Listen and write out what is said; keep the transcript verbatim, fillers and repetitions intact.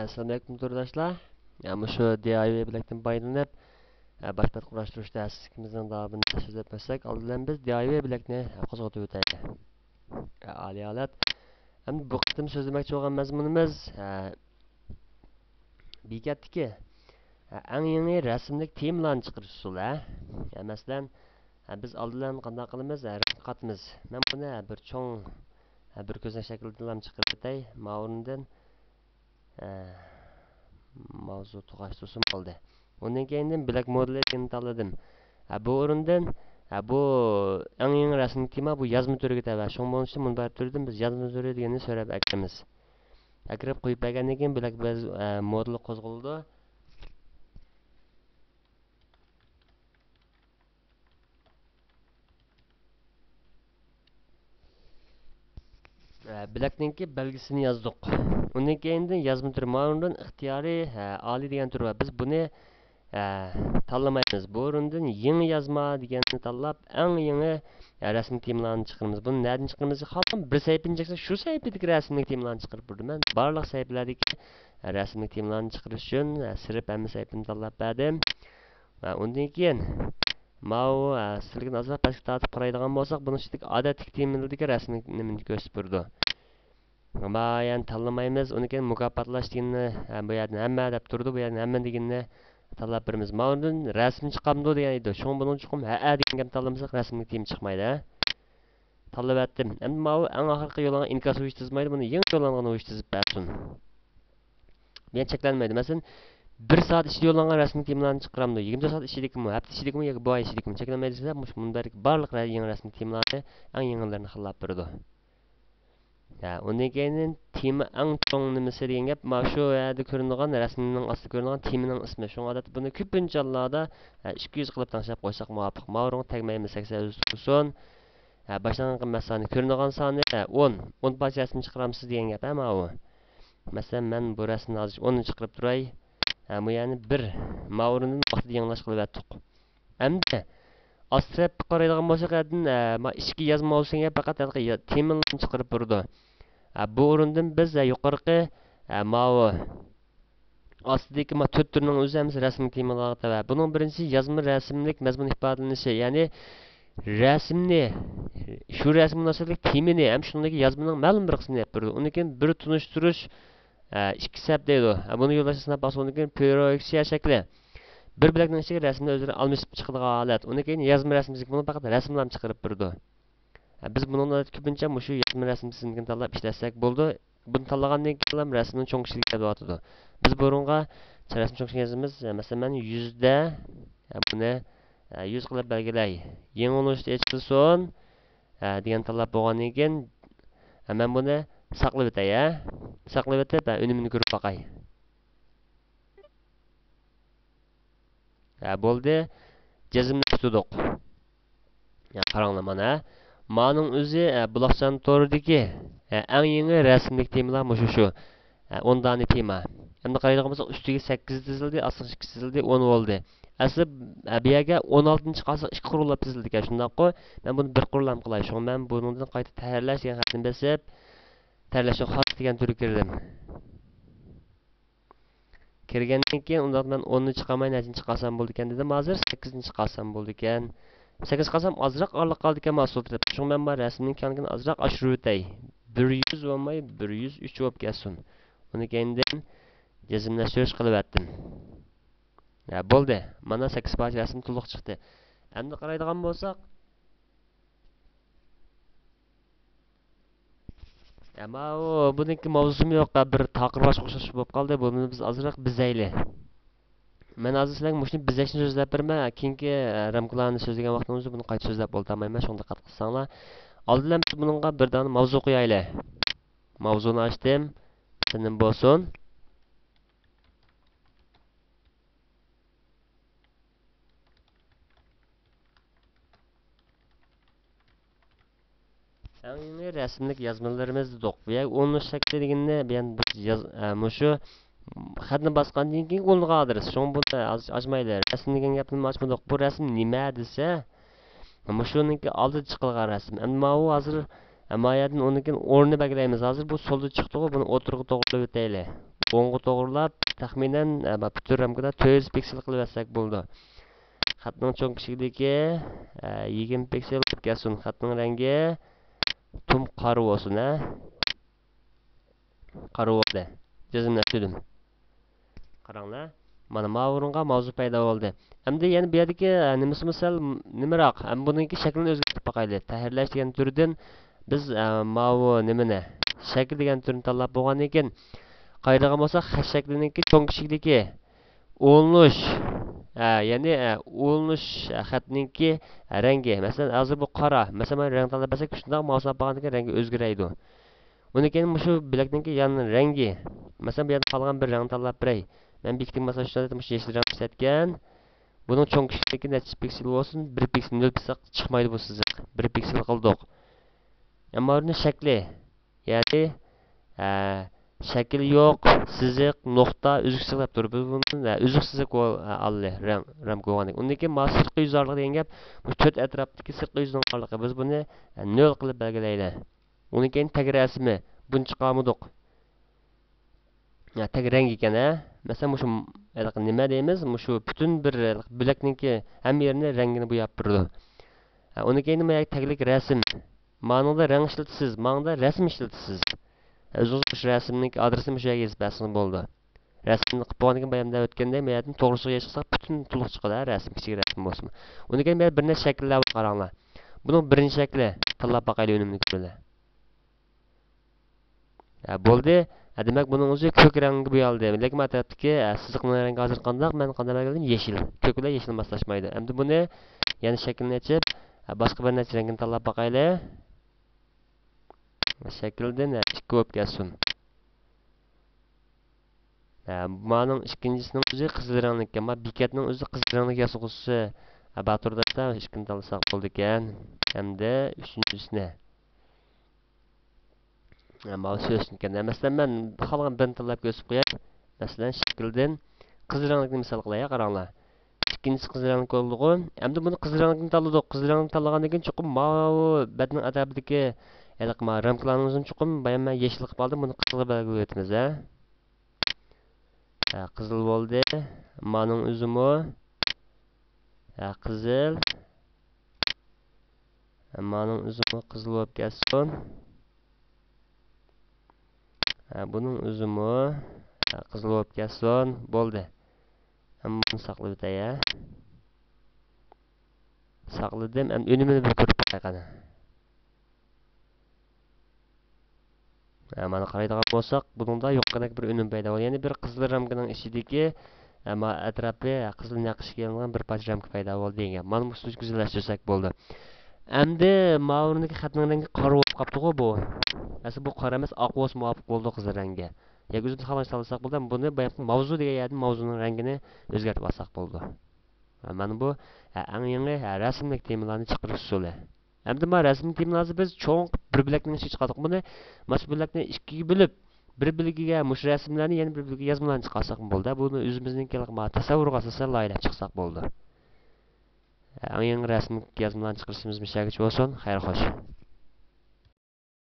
ئەسسالامۇئەلەيكۇم تورداشلار. يا، مۇشۇ دى ئاي ۋەي بىلەكتىن پايدىلىنىپ، يا، باش بەت قۇراشتۇرۇشتا سىز ئىككىمىزنىڭ داۋامىنى سۆزلەپ ئۆتسەك، ئالدىن بىز دى ئاي ۋەي بىلەكنى قوزغىتىۋېتەيلى. يا، ئالىي ھالەت. ئەمدى بۇ قېتىم سۆزلىمەكچى بولغان مەزمۇنىمىز، يا، بېكەتتىكى، يا، ئەڭ يېڭى رەسىملىك تېمىلارنى چىقىرىش ئۇسۇلى، يا. يا، مەسىلەن، ھە، بىز ئالدى بىلەن قانداق قىلىمىز؟ ھە، رەسىم قاتىمىز. مەن بۇنى، ھە، بىر چوڭ، ھە، بىر كۆزنەك شەكلىدىلا چىقىرىپ ئۆتەي. ما ئورنىدىن، ھە، ماۋزۇ توغاش تۇرسۇن بولدى. ئۇندىن كېيىندىن بىلەك مودېلى دېگىنىنى تاللىدىم. ھە، بۇ ئورۇندىن، ھە، بۇ ئەڭ يېڭى رەسىملىك تېما بۇ يازما تۈرگە تەۋە. شۇڭا بۇنىڭ ئۈچۈن مۇنبەر تۈرىدىن بىز يازما تۈرى دېگەننى سۆرەپ ئەكىرىمىز. ئەكىرىپ قويۇپ بەرگەندىن كېيىن بىلەك بىز، ھە، مودېلى قوزغىلىدۇ. ئە، بىلەكنىڭكى بەلگىسىنى يازدۇق. ئۇنىڭ كەينىدىن يازما تۈرى، ماۋۇنىڭدىن ئىختىيارىي، ئە، ئالىي دېگەن تۈر بار. بىز بۇنى، ئە، تاللىمايمىز. بۇ ئورۇندىن يېڭى يازما دېگەننى تاللاپ، ئەڭ يېڭى، ئە، رەسىملىك تېمىلارنى چىقىرىمىز. بۇنى نەدىن چىقىرىمىز؟ خالىغان بىر سەھىپىنى چەكسە، شۇ سەھىپىدىكى رەسىملىك تېمىلارنى چىقىرىپ بېرىدۇ. مەن بارلىق سەھىپىلەردىكى، ئە، رەسىملىك تېمىلارنى چىقىرىش ئۈچۈن، ئە، سىرىپ ھەممە سەھىپىنى تاللاپ بەردىم. ۋە ئۇندىن كېيىن ماۋۇ، ئە، سىلىكىنى ئازراق پەسكە تارتىپ قارايدىغان بولساق، بۇنىڭ ئىچىدىكى ئادەتتىكى تېمىلىدىكى رەسىمنى كۆرسىتىپ بېرىدۇ. ئەمما يەنە تاللىمايمىز. ئۇنىڭ كېيىن مۇكاپاتلاش دېگىنىنى، ئە، بۇ يەردىن ھەممە دەپ تۇرىدۇ، بۇ يەردىن ھەممە دېگىنىنى تاللاپ بېرىمىز. ماۋۇدىن رەسىم چىقامدۇ دېگەن ئىدى. شۇڭا بۇنىڭ چوقۇم ھەئە دېگەن گەپنى تاللىمىساق، رەسىملىك تېما چىقمايدۇ، ھە. تاللىۋەتتىم. ئەمدى ماۋۇ ئەڭ ئاخىرقى يوللانغان ئىنكاس ھويۇچ تىزمايدۇ، بۇنى يېڭى يوللانغان ھويۇچ تىزىپ بەرسۇن. مېنى چەكلەنمەيدۇ. مەسىلەن، بىر سائەت ئىچىدە يوللانغان رەسىملىك تېمىلارنى چىقىرامدۇ؟ يىگىرمە تۆت سائەت ئىچىدىكىمۇ، ھەپتە ئىچىدىكىمۇ ياكى بۇ ئاي ئىچىدىكىمۇ چەكلەنمەيدۇ دېسە، مۇشۇ مۇنبەردىكى بارلىق رە-، يېڭى رەسىملىك تېمىلارنى، ئەڭ يېڭىلىرىنى خىللاپ بېرىدۇ. ھە، ئۇندىن كېيىن تېما ئەڭ چوڭ نېمىسى دېگەن گەپ، مانا شۇ يەردە كۆرۈنىدىغان، رەسىمنىڭ ئاستىدا كۆرۈنىدىغان تېمىنىڭ ئىسمى. شۇڭا ئادەتتە بۇنى كۆپىنچە ھاللاردا، ھە، ئىككى يۈز قىلىپ تەڭشەپ قويساق مۇۋاپىق. ماۋۇنىڭغا تەگمەيمىز، سەكسەن يۈز تۇرسۇن. ھە، باشلانغان قىممەت سانى كۆرۈنىدىغان سانى، ھە، ئون. ئون پارچە رەسىم چىقىرامسىز دېگەن گەپ، ھە، ماۋۇ. مەسىلەن، مەن بۇ رەسىمنى ھازىر ئوننى چىقىرىپ تۇراي. ھە، بۇ يەنى بىر. ماۋۇ ئورۇندىن ۋاقتىدا يېڭىلاش قىلىۋەتتۇق. ئەمدى ئاستىراپقا قارايدىغان بولساق، يەردىن، ئە، ما ئىچكى يازما بولسا، پەقەت ھېلىقى يا-، تېمىلارنى چىقىرىپ بېرىدۇ. ئە، بۇ ئورۇندىن بىز، ئە، يۇقىرىقى، ئە، ماۋۇ ئاستىدىكى ما تۆت تۈرنىڭ ئۆزى ھەممىسى رەسىملىك تېمىلارغا تەۋە. بۇنىڭ بىرىنچىسى يازما رەسىملىك مەزمۇن ئىپادىلىنىشى، يەنى رەسىمنى، شۇ رەسىم مۇناسىۋەتلىك تېمىنى ھەم شۇنىڭدىكى يازمىنىڭ مەلۇم بىر قىسمىنى ئېلىپ بېرىدۇ. ئۇنىڭ كېيىن بىر تونۇشتۇرۇش، ئە، ئىككى سەپ دەيدۇ. ئە، بۇنى يوللاشنى سىناپ باقسا، ئۇنىڭ كېيىن پرويېكسىيە شەكلى. بىر بۆلەكنىڭ ئىچىگە رەسىملەر ئۆزئارا ئالمىشىپ چىقىدىغان ھالەت. ئۇنىڭ كېيىن يازما رەسىم دېسەك، بۇنى پەقەت رەسىملەرنى چىقىرىپ بېرىدۇ. ئە، بىز بۇنىڭدا كۆپىنچە مۇشۇ يازما رەسىمنى تاللاپ ئىشلەتسەك بولىدۇ. بۇنى تاللىغاندىن كېيىن رەسىمنىڭ چوڭ كىچىكلىكى دەۋاتىدۇ. بىز بۇرۇنغا رەسىم چوڭ كىچىك يازىمىز. ئە، مەسىلەن، مەن يۈزدە، ئە، بۇنى، ئە، يۈز قىلىپ بەلگىلەي. يېڭى ئۇلىنىشتا ئېچىلسۇن. ئە، دېگەن تاللاپ بولغاندىن كېيىن، ئە، مەن بۇنى ساقلىۋېتەي، ھە. ساقلىۋېتىپ، ئە، ئۈنۈمىنى كۆرۈپ باقاي. ھە، بولدى. جەزملەشتۈردۇق. يا، قاراڭلار مانا. مانىڭ ئۆزى، ئە، بۇلاقچان تورىدىكى، ئە، ئەڭ يېڭى رەسىملىك تېمىلار مۇشۇ شۇ. ئە، ئون دانە تېما. ئەمدى قارايدىغان بولساق، ئۈستىگە سەككىز تىزىلدى، ئاستىغا ئىككى تىزىلدى، ئون بولدى. ئەسلى، ئە، بۇ يەرگە ئون ئالتىنى چىقارساق، ئىككى قۇرۇملاپ تىزىلىدىكەن، شۇنداققۇ؟ مەن بۇنى بىر قۇرۇملاپ قىلاي. شۇڭا مەن بۇنىڭدىن قايتا تەھرىرلەش دېگەن خەتنى بېسىپ، تەھرىرلەشنى خاس دېگەن تۈرگە كىردىم. كىرگەندىن كېيىن، ئۇنداق مەن ئوننى چىقارماي، نەچچىنى چىقارسام بولىدىكەن دېدىم. ھازىر سەككىزنى چىقارسام بولىدىكەن. سەككىز چىقارسام ئازراق ئارىلىق قالىدىكەن، مانا سول تەرەپتە. شۇڭا مەن بۇ رەسىمنىڭ كەڭلىكىنى ئازراق ئاشۇرۇۋېتەي. بىر يۈز بولماي، بىر يۈز ئۈچ بولۇپ كەتسۇن. ئۇنى كەينىدىن جەزملەشتۈرۈش قىلىۋەتتىم. ھە، بولدى. مانا سەككىز پارچە رەسىم تولۇق چىقتى. ئەمدى قارايدىغان بولساق، ئەمما ئۇ، بۇنىڭكى ماۋزۇسىمۇ يوق، بىر تاقىر باشقا ئوخشاش بولۇپ قالدى. بۇنى بىز ئازراق بېزەيلى. مەن ھازىر سىلەرگە مۇشۇنى بېزەشنى سۆزلەپ بېرىمەن. كېيىنكى، ئە، رامكىلارنى سۆزلىگەن ۋاقتىمىزدا بۇنى قايتا سۆزلەپ ئولتۇرمايمەن. شۇڭا دىققەت قىلساڭلار. ئالدى بىلەن بىز بۇنىڭغا بىر دانە ماۋزۇ قويايلى. ماۋزۇنى ئاچتىم. تىنىم بولسۇن. ئەڭ يېڭى رەسىملىك يازمىلىرىمىز دېدۇق. بۇ يەرگە ئۇلىنىش شەكلى دېگىنىنى بۇ يەر ياز-، ئە، مۇشۇ خەتنى باسقاندىن كېيىنكى ئۇلىنىدىغان ئادرېس. شۇڭا بۇنى ئاچ-، ئاچمايلى. رەسىم دېگەن گەپنى ئاچمىدۇق. بۇ رەسىم نېمە دېسە، مۇشۇنىڭكى ئالدىدا چىقىلغان رەسىم. ئەمما ئۇ ھازىر، ئەمما يەردىن ئۇنىڭكى ئورنىنى بەلگىلەيمىز. ھازىر بۇ سولدا چىقتىغۇ، بۇنى ئوتتۇرىغا توغرىلىۋېتەيلى. ئوڭغا توغرىلاپ، تەخمىنەن، ئە، مانا پۈتۈن رامكىدا تۆت يۈز پىكسېل قىلىۋەتسەك بولىدۇ. خەتنىڭ چوڭ كىچىكلىكى، ئە، يىگىرمە پىكسېل بولۇپ كەلسۇن. خەتنىڭ رەڭگى تۇم قارا بولسۇن، ھە. قارا بولدى. جەزملەشتۈردۈم. قاراڭلار. مانا ماۋۇ ئورۇنغا ماۋزۇ پەيدا بولدى. ئەمدى يەنە بۇ يەردىكى، ئە، نېمىسىمۇ سەل نېمىراق. ئەمدى بۇنىڭكى شەكلىنى ئۆزگەرتىپ باقايلى. تەھرىرلەش دېگەن تۈردىن بىز، ئە، ماۋۇ نېمىنى، شەكىل دېگەن تۈرنى تاللاپ بولغاندىن كېيىن، قايتىدىغان بولساق، خەت شەكلىنىڭكى چوڭ كىچىكلىكى، ئۇلىنىش، ئە، يەنى، ئە، ئۇلىنىش، ئە، خەتنىڭكى، ئە، رەڭگى. مەسىلەن، ھازىر بۇ قارا. مەسىلەن، مانا رەڭ تاللاپ بەرسەك، شۇنداق ماۋۇ ساپ بولغاندىن كېيىن رەڭگى ئۆزگىرەيدۇ. ئۇنىڭ كېيىن مۇشۇ بۆلەكنىڭكى يان رەڭگى. مەسىلەن، بۇ يەردە قالغان بىر رەڭنى تاللاپ بېرەي. مەن بېكىتىپ، مەسىلەن، شۇ يەردە مۇشۇ يېشىل رەڭ ئىشلەتكەن. بۇنىڭ چوڭ كىچىكلىكى نەچچە پىكسېل بولسۇن، بىر پىكسېل، نۆل پىكسېل چىقمايدۇ بۇ سىزىق. بىر پىكسېل قىلدۇق. ئەمما بۇنىڭ شەكلى، يەنى، ئە، شەكىل يوق، سىزىق، نۇقتا، ئۈزۈك سىزىق دەپ تۇرۇپ، بىز بۇنى، ئە، ئۈزۈك سىزىق بول-، ئە، ئالدى، رەڭ، رامكا بولغاندىن كېيىن. ئۇندىن كېيىن مانا سىرتقى يۈز ئارىلىقى دېگەن گەپ، بۇ تۆت ئەتراپتىكى سىرتقى يۈزنىڭ ئارىلىقى. بىز بۇنى، ئە، نۆل قىلىپ بەلگىلەيلى. ئۇنىڭ كېيىن تەگ رەسىمى، بۇنى چىقارمىدۇق. يا، تەگ رەڭگى ئىكەن، ھە. مەسىلەن، مۇشۇ، ھېلىقى نېمە دەيمىز، مۇشۇ پۈتۈن بىر، ھېلىقى بۆلەكنىڭكى ھەممە يېرىنى رەڭگىنى بوياپ بېرىدۇ. ھە، ئۇنىڭ كېيىن مانا تەگلىك رەسىم. مانىڭدا رەڭ ئىشلىتىسىز، مانىڭدا رەسىم ئىشلىتىسىز. ھە، ئۆزىڭىز مۇشۇ رەسىمنىڭكى ئادرېسىنى مۇشۇ يەرگە يېزىپ بەرسىڭىز بولىدۇ. رەسىمنى قىلىپ بولغاندىن كېيىن، بايام دەپ ئۆتكەندەك، مەيەتنى توغرىسىغا يېزىپ چىقساق، پۈتۈن تولۇق چىقىدۇ، ھە، رەسىم، كىچىك رەسىم بولسىمۇ. ئۇنىڭ كېيىن مەن بىر نەچچە شەكىللەر بار، قاراڭلار. بۇنىڭ بىرىنچى شەكلى، تاللاپ باقايلى ئۈنۈمنى كۆرۈلە. ھە، بولدى. ھە، دېمەك، بۇنىڭ ئۆزى كۆك رەڭگە بويالدى. لېكىن ما تەرەپتىكى، ھە، سىزىقنىڭ رەڭگى ھازىر قانداق؟ مەن قانداق بەلگىلىدىم؟ يېشىل. كۆك بىلەن يېشىل ماسلاشمايدۇ. ئەمدى بۇنى يەنە شەكىلنى ئېچىپ، ھە، باشقا بىر نەچچە رەڭگىنى تاللاپ باقايلى. شەكىلدىن، ھە، ئىككى بولۇپ كەلسۇن. ھە، مانىڭ ئىككىنچىسىنىڭ ئۆزى قىزىل رەڭلىك. ئەمما بېكەتنىڭ ئۆزى قىزىل رەڭلىك ياسىغۇسى، ھە، بار تۇرىدۇ. ئىككىنى تاللىساق بولىدىكەن. ھەمدە ئۈچىنچىسىنى. ماۋۇ سۆزنىكەن. مەسىلەن، مەن خالىغان بىرنى تاللاپ كۆرسىتىپ قوياي. مەسىلەن، شەكىلدىن قىزىل رەڭلىكنى مىسال قىلاي، قاراڭلار. ئىككىنچىسى قىزىل رەڭلىك بولدىغۇ. ئەمدى بۇنى قىزىل رەڭلىكنى تاللىدۇق. قىزىل رەڭلىكنى تاللىغاندىن كېيىن چوقۇم ماۋۇ بەتنىڭ ئەتراپىدىكى ھېلىقى ماۋۇ رامكىلارنىڭ ئۆزىنى چوقۇم بايام مەن يېشىل قىلىپ ئالدىم. بۇنى قىزىلغا بەلگىلەپ ئۆتىمىز، ھە. ھە، قىزىل بولدى. مانىڭ ئۆزىمۇ، ھە، قىزىل. ھە، مانىڭ ئۆزىمۇ قىزىل بولۇپ كەتسۇن. ھە، بۇنىڭ ئۆزىمۇ، ھە، قىزىل بولۇپ كەتسۇن. بولدى. ھەممىنى ساقلىۋېتەي، ھە. ساقلىدىم. ئەمدى ئۈنۈمىنى بىر كۆرۈپ باقايلى قېنى. ھە، مانا قارايدىغان بولساق، بۇنىڭدا يۇقىرىقىدەك بىر ئۈنۈم پەيدا بولدى. يەنى بىر قىزىل رامكىنىڭ ئىچىدىكى، ھە، ما ئەتراپى، ھە، قىزىل نەقىشكە ئېلىنغان بىر پارچە رامكا پەيدا بولدى دېگەن گەپ. مانا مۇشۇنى گۈزەللەشتۈرسەك بولدى. ئەمدى ماۋۇ ئورۇندىكى خەتنىڭ رەڭگى قارا بولۇپ قاپتىغۇ بۇ. ئەسلى بۇ قارا ئەمەس، ئاق بولسا مۇۋاپىق بولىدۇ قىزىل رەڭگە. ياكى ئۆزىمىز خالىغانچە تاللىساق بولىدۇ. بۇنى بايامقى ماۋزۇ دېگەن يەردىن ماۋزۇنىڭ رەڭگىنى ئۆزگەرتىپ ئالساق بولىدۇ. مانا بۇ، ھە، ئەڭ يېڭى، ھە، رەسىملىك تېمىلارنى چىقىرىش ئۇسۇلى. ئەمدى مانا رەسىملىك تېمىلارنى بىز چوڭ بىر بۆلەكنىڭ ئىچىگە چىقاردۇق. بۇنى، مانا شۇ بۆلەكنى ئىككىگە بۆلۈپ، بىر بۆلىكىگە مۇشۇ رەسىملەرنى، يەنە بىر بۆلىكىگە يازمىلارنى چىقارساقمۇ بولىدۇ. بۇنى ئۆزىمىزنىڭكى مانا تەسەۋۋۇرغا ئاساسەن لايىھەلەپ چىقساق بولىدۇ. ئەڭ يېڭى رەسىملىك يازمىلارنى چىقىرىشىمىز مۇشۇ يەرگىچە بولسۇن. خەير خوش.